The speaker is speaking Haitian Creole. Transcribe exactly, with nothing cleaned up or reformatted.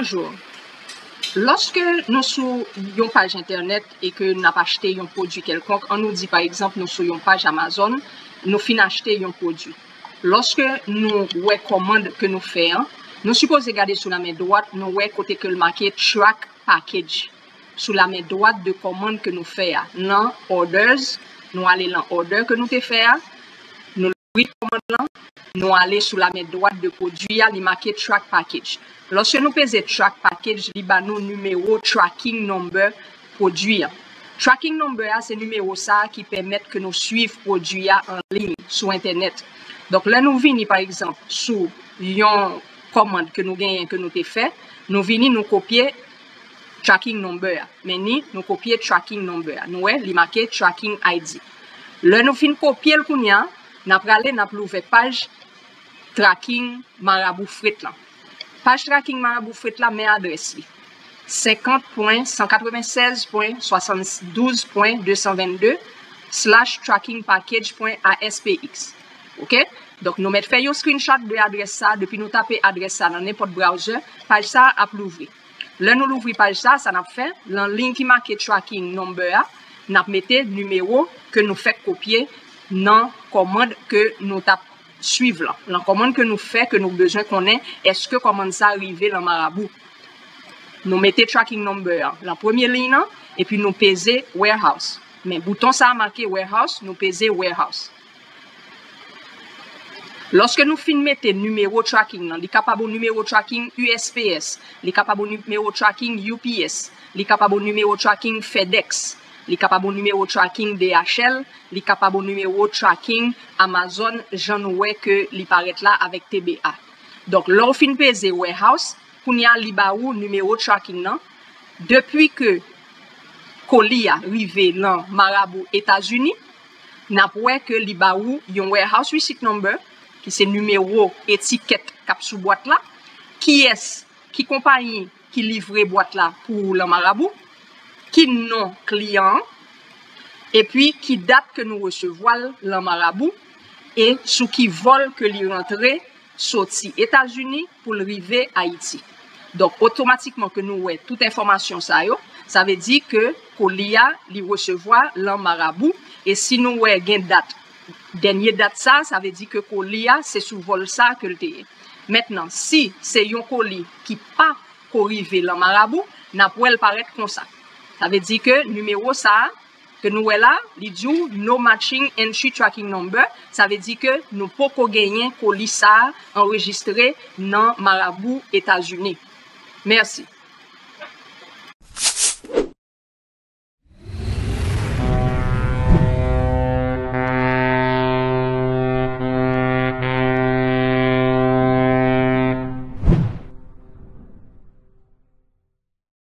Bonjou. Lòske nou sou yon paj entènèt e ke n ap achte yon pwodui kèlkonk, ann nou di pa egzanp nou sou yon paj Amazon, nou fin achte yon pwodui. Lòske nou wè kòmand ke nou fè an, nou sipoze gade sou lamen dwat, nou wè kote ke l make track package. Sou lamen dwat de kòmand ke nou fè a, nan orders, nou ale nan order ke nou te fè a, nou louvri kòmand lan, nou ale sou lamen dwat de pwodui a, li make track package. Lòske nou peze track package, li ba nou nimewo tracking number pwodui a. Tracking number a se nimewo sa a ki pèmèt ke nou swiv pwodui a an liy sou entènèt. Donk, lè nou vini, pa egzanp, sou yon kòmand ke nou genyen, ke nou te fè, nou vini, nou kopye tracking number a. Men ni, nou kopye tracking number a. Nou wè, li make tracking I D. Lè nou fin kopye l kounye a, n ap prale, n ap louvè paj tracking Marabou Fret lan. Paj tracking Marabou Fret la, men adrès li. Senkant pwen san katrevennsèz pwen swasanndouz pwen de san vennde slash tracking package pwen A S P X. Oke? Donk, nou mèt fè yon screenshot de adrès sa, depi nou tape adrès sa nan nenpòt browser, paj sa ap louvri. Lè nou louvri paj sa, sa n ap fè, nan liy ki make tracking number a, n ap mete nimewo ke nou fèk kopye nan kòmand ke nou t ap swiv lan. Nan kòmand ke nou fè, ke nou bezwen konnen èske kòmand sa rive lan Marabou. Nou mete tracking number an lan premye liy lan, epi nou peze warehouse. Men bouton sa a make warehouse, nou peze warehouse. Lòske nou fin mete nimewo tracking lan, li kapab yon nimewo tracking U S P S, li kapab yon nimewo tracking U P S, li kapab yon nimewo tracking FedEx, li kapab yon nimewo tracking D H L, li kapab yon nimewo tracking Amazon, jan nou wè ke li parèt la avèk T B A. Donk, lè w fin peze warehouse, kounye a li ba ou nimewo tracking nan. Depi ke koli a rive lan Marabou Etazini, n ap wè ke li ba ou yon warehouse receipt number, ki se nimewo etikèt k ap sou bwat la, kiyès, ki konpayi ki livre bwat la pou ou lan Marabou, ki non kliyan an, epi ki dat ke nou resevwa l lan Marabou, e sou ki vòl ke li rantre soti Etazini pou l rive Ayiti. Donk, otomatikman ke nou wè tout enfòmasyon sa yo, sa vle di ke koli a, li resevwa lan Marabou, e si nou wè gen dat, dènye dat sa, sa vle di ke koli a, se sou vòl sa ke l te ye. Mentnan, si se yon koli ki pa ko rive lan Marabou, n ap wè l parèt konsa. Sa vle di ke nimewo sa a, ke nou wè la, li di w no matching entry tracking number, sa vle di ke nou poko genyen koli sa a anrejistre nan Marabou Etazini. Mèsi.